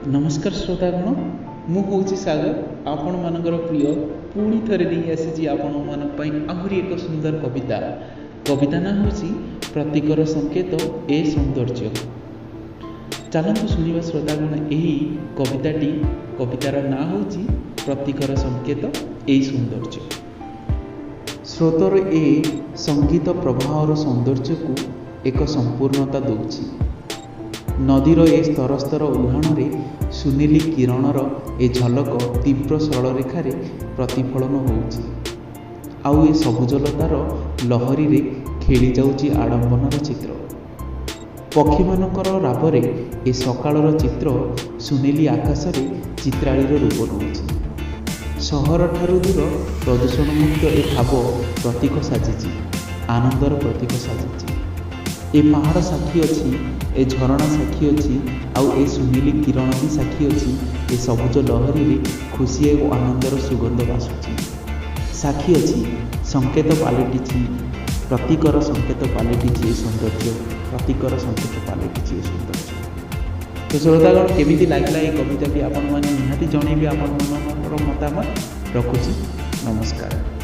ନମସ୍କାର ଶ୍ରୋତାଗଣ, ମୁଁ ହେଉଛି ସାଗର, ଆପଣମାନଙ୍କର ପ୍ରିୟ। ପୁଣି ଥରେ ନେଇ ଆସିଛି ଆପଣମାନଙ୍କ ପାଇଁ ଆହୁରି ଏକ ସୁନ୍ଦର କବିତା। କବିତା ନାଁ ହେଉଛି ପ୍ରତୀକର ସଂକେତ ଏ ସୌନ୍ଦର୍ଯ୍ୟ। ଚାଲନ୍ତୁ ଶୁଣିବା ଶ୍ରୋତାଗଣ ଏହି କବିତାଟି। କବିତାର ନାଁ ହେଉଛି ପ୍ରତୀକର ସଂକେତ ଏଇ ସୌନ୍ଦର୍ଯ୍ୟ। ସ୍ରୋତର ଏ ସଙ୍ଗୀତ ପ୍ରବାହର ସୌନ୍ଦର୍ଯ୍ୟକୁ ଏକ ସମ୍ପୂର୍ଣ୍ଣତା ଦେଉଛି। ନଦୀର ଏ ସ୍ତର ସ୍ତର ଉହାଣରେ ସୁନେଲି କିରଣର ଏ ଝଲକ ତୀବ୍ର ସରଳରେଖାରେ ପ୍ରତିଫଳନ ହେଉଛି, ଆଉ ଏ ସବୁଜଲତାର ଲହରୀରେ ଖେଳି ଯାଉଛି ଆଡ଼ମ୍ବନର ଚିତ୍ର। ପକ୍ଷୀମାନଙ୍କର ରାବରେ ଏ ସକାଳର ଚିତ୍ର ସୁନେଲି ଆକାଶରେ ଚିତ୍ରାଳୀର ରୂପ ନେଉଛି। ସହରଠାରୁ ଦୂର ପ୍ରଦୂଷଣମୁକ୍ତ ଏ ଭାବ ପ୍ରତୀକ ସାଜିଛି, ଆନନ୍ଦର ପ୍ରତୀକ ସାଜିଛି। ଏ ପାହାଡ଼ ସାକ୍ଷୀ ଅଛି, ଏ ଝରଣା ସାକ୍ଷୀ ଅଛି, ଆଉ ଏ ସୁନେଲି କିରଣ ବି ସାକ୍ଷୀ ଅଛି। ଏ ସବୁଜ ଲହରୀରେ ଖୁସି ଓ ଆନନ୍ଦର ସୁଗନ୍ଧ ବାସୁଛି। ସାକ୍ଷୀ ଅଛି, ସଂକେତ ପାଲଟିଛି, ପ୍ରତୀକର ସଂକେତ ପାଲଟିଛି ଏ ସୌନ୍ଦର୍ଯ୍ୟ। ପ୍ରତୀକର ସଂକେତ ପାଲଟିଛି ଏ ସୌନ୍ଦର୍ଯ୍ୟ। ତ ଶ୍ରୋତାଗଣ, କେମିତି ଲାଗିଲା ଏ କବିତାଟି, ଆପଣମାନେ ନିହାତି ଜଣେଇବେ ଆପଣମାନଙ୍କର ମତାମତ। ରଖୁଛି, ନମସ୍କାର।